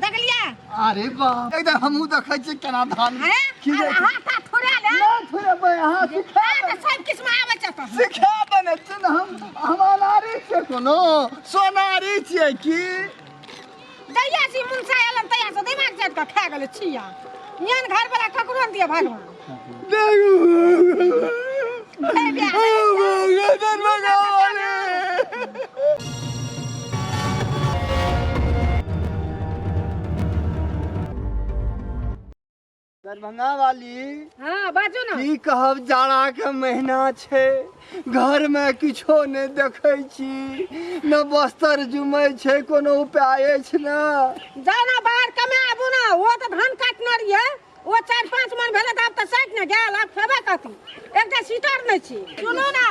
देखलियै? अरे बाप, एकदम हमहूँ देखै छियै केना धान अरे खिजै छै। हाथ ताथ थोड़े ले। नहि थोड़ेबै, अहाँ सिखा हाँ, तऽ सब किछु मे आबै छै तोहर। सिखा देने छियै ने। हम अनारी छियै, कोनो सोनारी छियै की? जहिया से मुनसा एलन तहिया से दिमाग चाटि कऽ खा गेलै छिया। एहन घर वाला ककरो नहि दिअ भगवान। हे बियाह। दरभंगा वाली। हाँ, बाजू ना। की कहब, जाड़ा के महीना छै, घर में किछो नहि देखै छी, न बस्तर जुमै छै, कोनो उपाय अछि ने? जाउ ना बाहर कमा आबू ना। ओ तऽ धान काटने रहियै, ओ 4-5 मन भेलै तऽ आब तऽ सटि ने गेल, आब खेबै कथी? एकटा सीटर नहि छी। सुनू ना,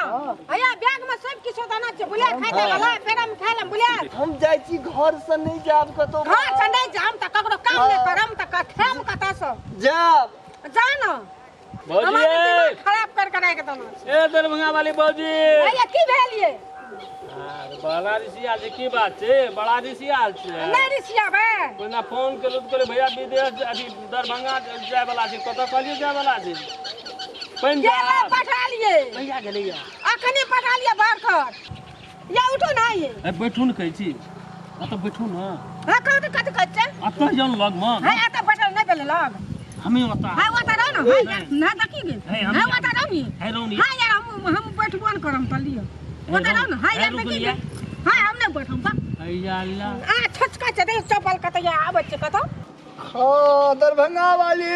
हैया बैग में सब किछु देने छै, बुलिया खाइ दे वाला, फेर हम खाय लेम बुलिया। हम जाइ छी, घर से नहि जायब कतौ। घर से नहि जाम तऽ ककरो काम नहि करम तऽ खायब कतऽ से? जायब। जा ना। भौजी। हमर तऽ दिमाग खराब कर के राखि देलहुँ। ए दरभंगा वाली भौजी। हैया की भेल ये? अरे बड़ा ऋषियाल छै, की बात छै? बड़ा ऋषियाल छै। नहि ऋषियाबै। कोना फोन केलहुँ तऽ कहलियै भैया विदेश अथी दरभंगा जाय वाला छै, कतऽ कहलियै जाय वाला छै? गेलै। पंजाब पठा लिए। कहिया गेलैया? अखने पठा लिए बाहर। या उठो ना ये। ए बैठू ने, कहै छी एतऽ बैठू ने। हाँ, कहू तऽ कथी कहै छै? एतऽ जाउ ने लगमे। हाँ, एतऽ बैठल नहि भेलै लग। हमे ओतऽ। हाँ, ओतऽ रहो ने। हाँ यार, ना देखी गेल। हे, हम हाँ, ओतऽ रहो नी। हे, रहो नी। हाँ यार, हम बैठबो ने करम तऽ लिअ। ओतऽ रहो ने। हाँ हे, यार, रुकू देखी लिअ। गेल। हाँ, हम नहि बैठम बा। हैया अल्लाह। आ छोटका छै, देख चप्पल कतऽ आबै छै कतऽ। हाँ, दरभंगा वाली।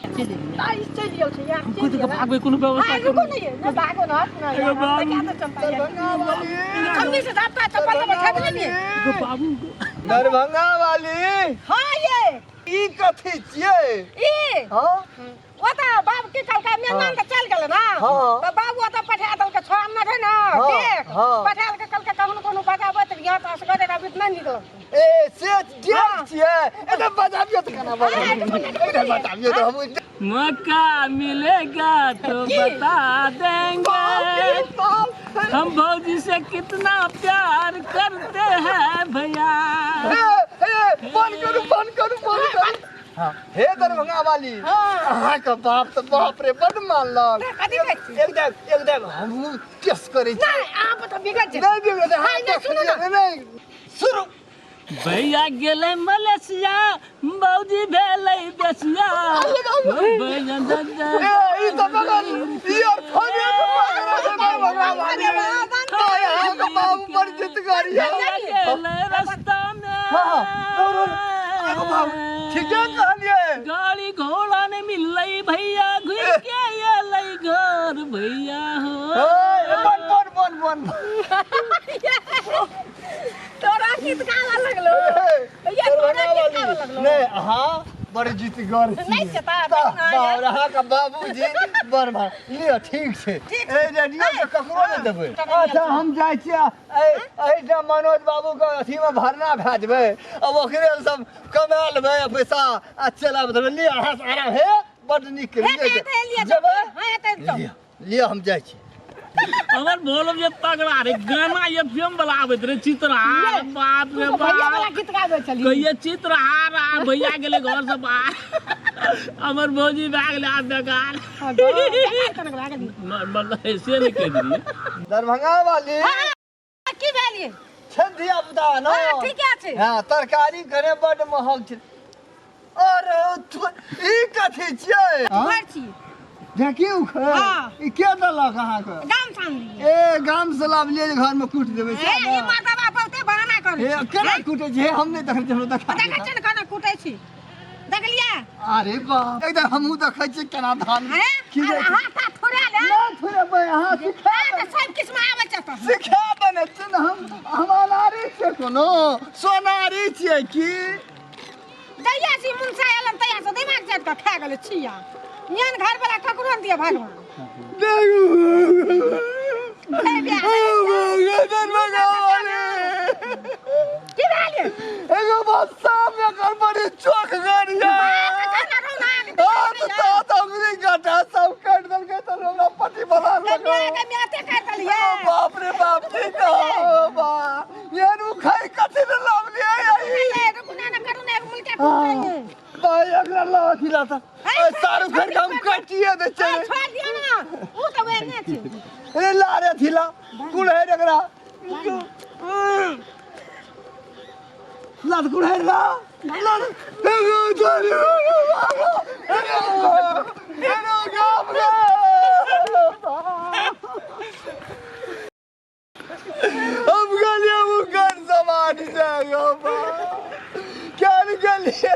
आ ई चलि गेल छै यार। हम चलि खुद के गेल। भागबै, कोनो व्यवस्था हाँ, रुको नहीं, नहीं भागो ना, ना यार, एगो हम तऽ बाबू। क्या तऽ चलता यार। दरभंगा वाली। कम्मी से झापता चप्पल तऽ बैठा देलियै। करू बाबू। दरभंगा वाली। हाँ ये। ई कथी छियै? ई हाँ। ओ तऽ बाबू की कहलकै, मेहमान तऽ चलि गेलै ना। हाँ। तऽ बाबू ओतऽ पठा देलकै, छओ आना रहै ना। हाँ, देख। हाँ। पठा देलकै, कहलकै कखनो कोनो बजाबै तऽ यहाँ तऽ असगरे रहबै तऽ नहि नीक लगतै। ए से देख हाँ। छियै, ए बजाबियो तऽ केना बजाबियो? ए बजाबियो तऽ हम मौका मिलेगा तो बता देंगे हम भौजी से कितना प्यार करते हैं भैया। हे हे, बंद करू, बंद करू, बंद करू। हाँ, हे दरभंगा वाली। हाँ। अहाँके बाप तऽ बाप रे बड मानलक। कथी कहै छी? एकदम एकदम हमहूँ टेस्ट करै छी। नहि, अहाँ पर तऽ बिगड़ जेतै। नहि बिगड़तै। नहि, नहि, सुनू ना। नहि, शुरू। भैया गेलै मलेशिया, भौजी भेलै देसिया, भैया दादा। ए ई तऽ बगल ई और फोने के पकड़ा छै दरभंगा वाली। हाय, अहाँके बाबू बड़ जितगर यऽ। भैया गेलै रास्ता में। हाँ, दौड़, एगो बाबू ठीके कहलियै। गाड़ी घोड़ा ने मिललै, भैया घुर के एलै घर भैया हो। हे, बन बन बन बन। तोरा गीत गाबऽ लगलो। भैया, तोरा गीत गाबऽ लगलो। नहि, अहाँ बड़ जितगर छी। नहि छै तऽ, देख ना यार। अहाँके बाबूजी बड़ भाई। लिअ, ठीक छै। ठीक। ए रेडियो के ककरो नहि देबै। हाँ। अच्छा, हम जाइ छियै एहिठाम मनोज बाबूके अथीमे भरना भए जेबै, अब ओकरे सब कमा लेबै पैसा आ चलाब देबै। लिअ, अहाँ से आराम। हे, बड नीक। हे, हे, हे, लिअ। जेबै। हाँ, हेतै तऽ। लिअ लिअ, हम जाइ छी। हमर बोलब जे तगड़ा रे गाना एफएम वाला आबैत रे चित्रहार, बाप रे। तू तऽ भैया वाला बाप गीत गाबै छली। कहिए चित्रहार आ भैया गेलै घर से बाहर, हमर भौजी भए गेलै आब बेकार। हाँ, बेकार कनक भए गेली। मतलब ऐसे नहि कहि देलियै। दरभंगा वाली। की भेल ये? छै धिया पुता ने। हाँ, ठीके छै। हाँ, तरकारी करे बड महग छै। अरे ई कथी छियै? घर छी। ढेकी उखड़? हाँ। ई के देलक अहाँके? गाम से आनलियै। ए गाम से लाबलियै जे घर में कूट देबै हे, ई मर्दबा बहुते बहाना करै हे छै। केना कूटै छै? हे, हम नहि देखै छियै, हमरा देखा। देखै छियै ने केना कुटै छी? देखलियै? अरे बाप, एकदम हमहूँ देखै छियै केना धान अरे खिजै छै। हाथ ताथ थोड़े ले। नहि थोड़ेबै, अहाँ सिखा हाँ, तऽ सब किछु मे आबै छै तोहर। सिखा देने छियै ने। हम अनारी छियै, कोनो सोनारी छियै की? जहिया से मुनसा एलन तहिया से दिमाग चाटि कऽ खा गेलै छिया। एहन घर वाला ककरो नहि दिअ भगवान। हे बियाह। की भेल ये? एगो बस्ता में एकर बड़ी चोख गरिया। खाना रहू ना। हाँ, तऽ तात अंगुरी काटा सब काटि देलकै तऽ हमरा पति बना के म्याते काटि देलियै। बाप रे बाप, की कहब बा, एहन उखै कथी ले लाबलियै? हे, रुकू ना, ना करू। टूटैये। भाई एकरा ला अथी ला त ए सारू घर के हम काटिए दे छै। ए, छोड़ि दियौ ने, ओ तऽ ओहने छै। रे ला रे अथी ला कुल्हैर एकरा ला त कुल्हैर ला ला रे। हम गलिए वो घर समाज जाएगा क्या निकलिए।